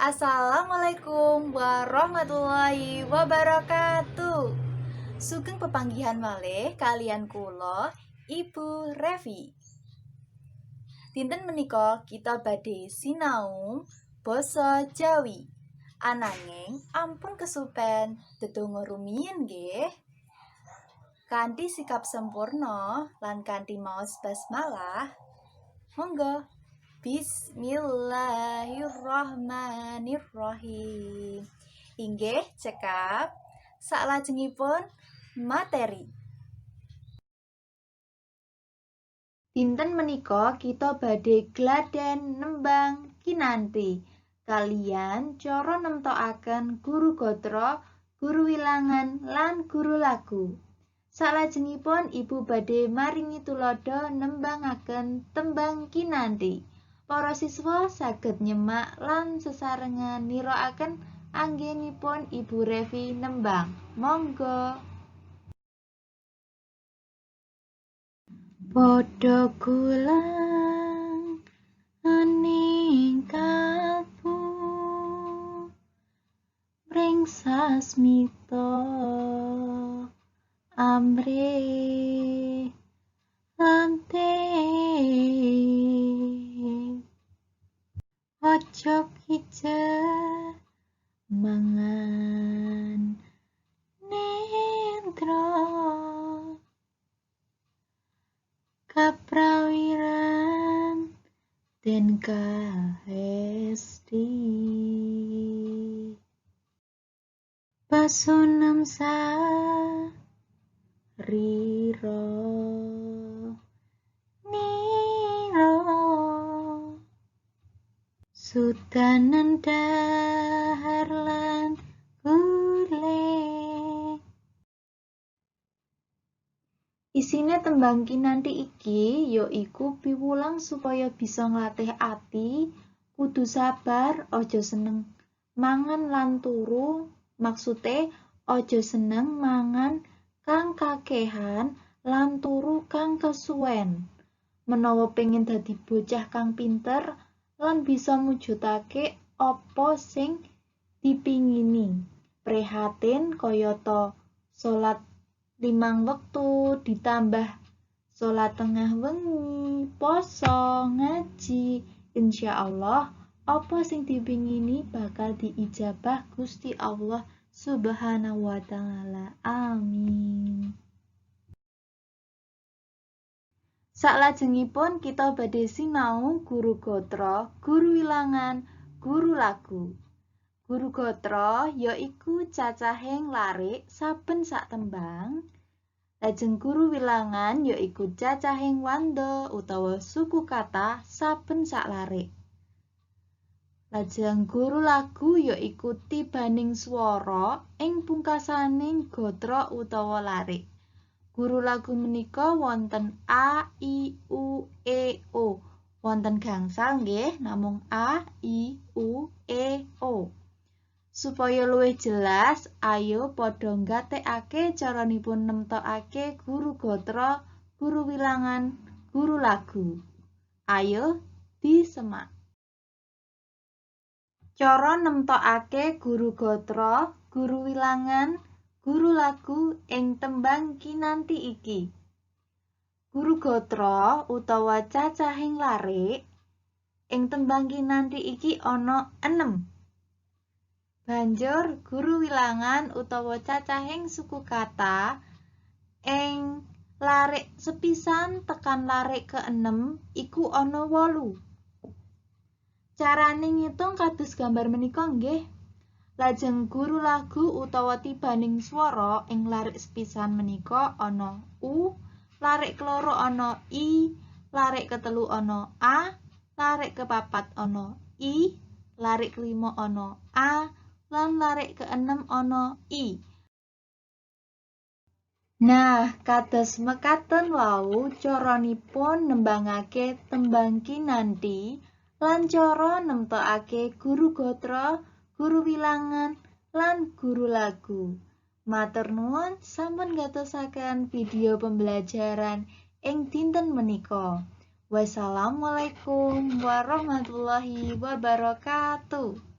Assalamualaikum warahmatullahi wabarakatuh. Sugeng pepanggihan malih kaliyan kula Ibu Revi. Dinten menika kita badhe sinau basa Jawi. Ananging ampun kesupen dedonga rumiyin nggih. Kanthi sikap sempurna lan kanthi maos basmalah, monggo. Bismillahirrahmanirrahim. Inggih cekap, saklajengipun materi. Dinten menika kita badhe gladen nembang kinanti kaliyan cara nemtokaken guru gatra, guru wilangan lan guru lagu. Saklajengipun Ibu badhe maringi tuladha nembangaken tembang kinanti. Para siswa saged nyemak lan sesarengan nirokaken anggenipun Ibu Revi nembang. Monggo. Padha gulang aning kalbu mring sasmita amrih lante aja kije mangan nendra kaprawiran den kahesti pasunem sarira nira sudanen dahar lan gule. Isine tembang kinanti iki yaiku piwulang supaya bisa nglatih ati, kudu sabar, aja seneng mangan lan turu, maksude aja seneng mangan kang kakehan lan turu kang kesuwen. Menawa pengin dadi bocah kang pinter lan bisa mujudake apa sing dipingini. Prihatin kayata salat 5 wektu ditambah salat tengah wengi, poso, ngaji, insyaallah apa sing dipingini bakal diijabah Gusti Allah Subhanahu wa Ta'ala. Amin. Saklajengipun kita badhe sinau guru gatra, guru wilangan, guru lagu. Guru gatra yaiku cacahing larik saben sak tembang. Lajeng guru wilangan yaiku cacahing wanda utawa suku kata saben sak larik. Lajeng guru lagu yaiku tibaning swara ing pungkasaning gatra utawa larik. Guru lagu menika wonten A, I, U, E, O. Wonten gangsal nggih, namung A, I, U, E, O. Supaya luwih jelas, ayo padha nggatekake caranipun nemtokake guru gatra, guru wilangan, guru lagu. Ayo disemak. Cara nemtokake guru gatra, guru wilangan, guru lagu ing tembang kinanti iki. Guru gatra utawa cacahing larik ing tembang kinanti iki ana 6. Banjur guru wilangan utawa cacahing suku kata ing larik sepisan tekan larik ke-6 iku ana 8. Carane ngitung kados gambar menika nggih. Lajeng guru lagu utawa tibaning swara ing larik sepisan menika ana U, larik keloro ana I, larik ketelu ana A, larik kepapat ana I, larik kelima ana A, lan larik keenem ana I. Nah, kados mekaten wau caranipun nembangake tembang kinanti lan cara nemtokake guru gatra, guru wilangan, lan guru lagu. Matur nuwun sampun ngatosaken video pembelajaran ing dinten menika. Wassalamualaikum warahmatullahi wabarakatuh.